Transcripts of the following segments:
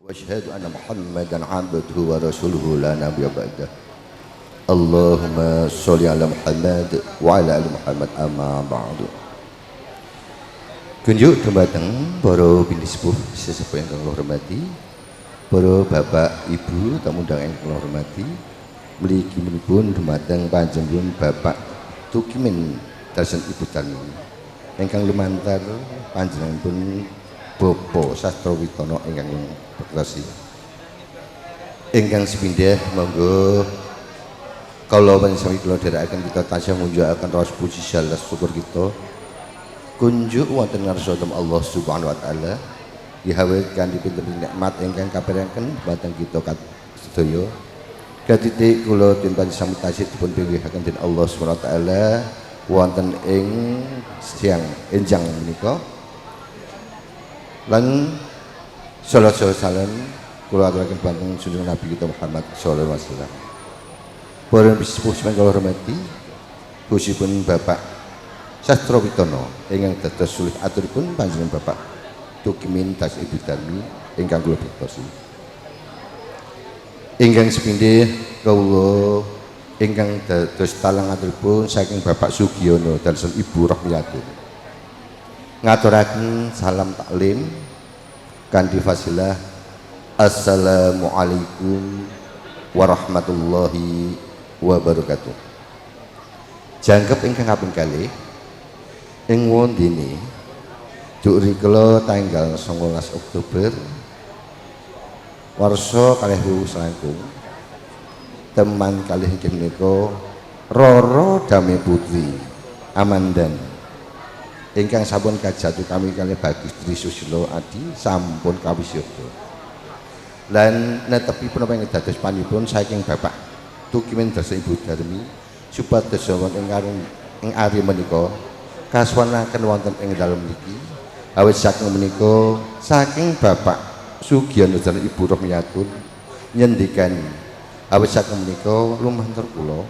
Wa asyhadu anna Muhammadan 'abduhu wa rasuluhu la nabiyya ba'dah. Allahumma sholli ala Muhammad wa ala ali Muhammad, amma ba'du. Kunjuk dumateng para pinisepuh sesepuh ingkang kula hormati, para bapak ibu tamu undangan ingkang kula hormati, mligi pun dumateng panjenengan Bapak Tukimin dasen Ibu Darmi ingkang lumantar panjenenganipun Bapak Sastro Witono ingkang bektosi. Ingkang sepindhah monggo kala sami kula dherekaken kita tansah ngunjukaken raos puji salas syukur kita kunjuk wonten ngarsa Allah Subhanahu wa taala dihawit kanthi pinten nikmat ingkang kaparingaken dhumateng kita sedaya. Katitik kula tinten sami tasih dipun pinggihaken dening Allah Subhanahu wa taala wonten ing siang enjang menika. Lan salat salam kula aturaken dhumateng junjungan Nabi kita Muhammad sallallahu alaihi wasallam. Para sepuh sing kula hormati, khususipun Bapak Sastro Witono ingkang dados sulih aturipun panjenengan Bapak Tukimin tas Ibu Darmi ingkang kula bektosi. Ingkang sepindhih kawula ingkang dados talang aturipun saking Bapak Sugiono dan Ibu Rahmiatun. Ngaturaken salam taklim kanthi fasilah assalamualaikum warahmatullahi wabarakatuh. Jangkep ingkang kaping kalih ing wondene duk rikala tanggal 19 Oktober warsa kalih selangkung teman kalih inggih menika Roro Dame Putri Amandan ingkang sampun kajatu kami kalih Bagus Tri Susilo Adi sampun kawis yoga. Lan netepi punapa ing dados panipun saking Bapak Tukimin dasa Ibu Darmi supados wonten ing ari menika kasuwanaken wonten ing dalem mriki. Awit saking menika saking Bapak Sugiono dan Ibu Rohmiatun nyendikan awit saking menika lumantar kula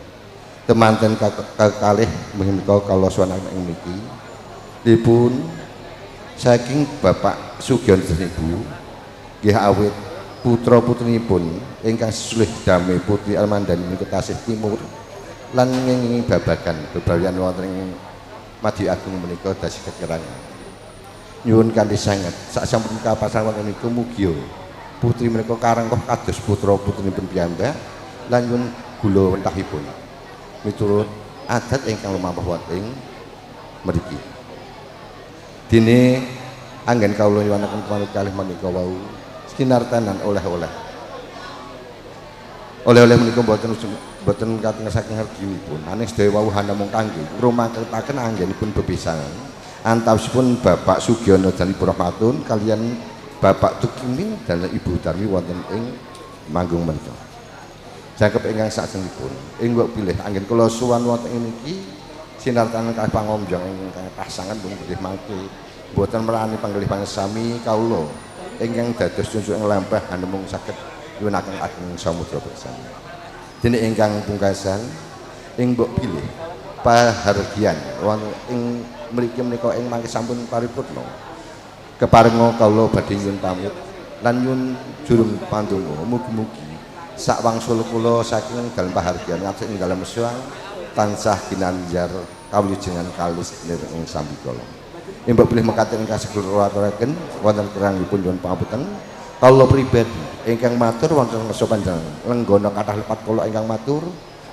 temanten kekalih menika kala suwanaken ing mriki dipun saking Bapak Sugiono dan Ibu nggih awit putra putrinipun ingkang sesulih Dame Putri Almandani menika tasih timur lan ngengingi babagan bebrayan wonten ing Madya Agung menika tasih kekirangan. Nyuwun kanthi sanget sak sampun kapasan wonten niku mugia putri menika karengkuh kados putra putrinipun piyambak lan nyuwun gula wentahipun miturut adat ingkang lumampah wonten ing mriki. Dene anggen kawula nyuwunaken manut kalih menika wau sinartanan oleh-oleh. Oleh-oleh menika mboten mboten kathah saking reginipun, aning sedaya wau namung kangge ngrumaketaken anggenipun bepisanan antawisipun Bapak Sugiono dan Ibu Rahmatun kalian Bapak Tukimin dan Ibu Darmi wonten ing manggung menika. Jangkep ingkang sakjengipun ing mbok pilih anggen kula suwan wonten ing niki sinartanan kalih pangombyong ingkang pasangan pun bilih mangke mboten merani panggalih pangesami kawula ingkang dados cucuk ing lampah namung saged nyuwunaken ageng samudra bersami. Dene ingkang pungkasan ing mbok pilih pahargyan wonten ing mriki menika ing mangke sampun paripurna. Keparenga kawula badhe nyuwun pamit lan nyuwun jurung pandonga mugi-mugi sak wangsul kula saking dalem pahargyan ngantos ing dalem suwang tansah ginanjar kawilujengan kalis nir ing sambikala. Ing mbok pilih mekaten ingkang saged kula aturaken wonten kerangipun nyuwun pangapunten. Kawula pribadi ingkang matur wonten ngarsa panjenengan lenggana kathah lepat kula ingkang matur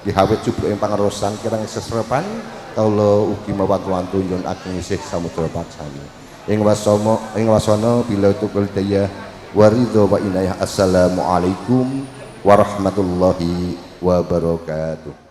dihawit jubuk ing pangarosan kirang sesrepan kawula ugi mawantu-wantu nyuwun ageng isih samudra paksami. Ing wasana ing wasana bila tukul daya waridho wa inayah. Assalamualaikum warahmatullahi wabarakatuh.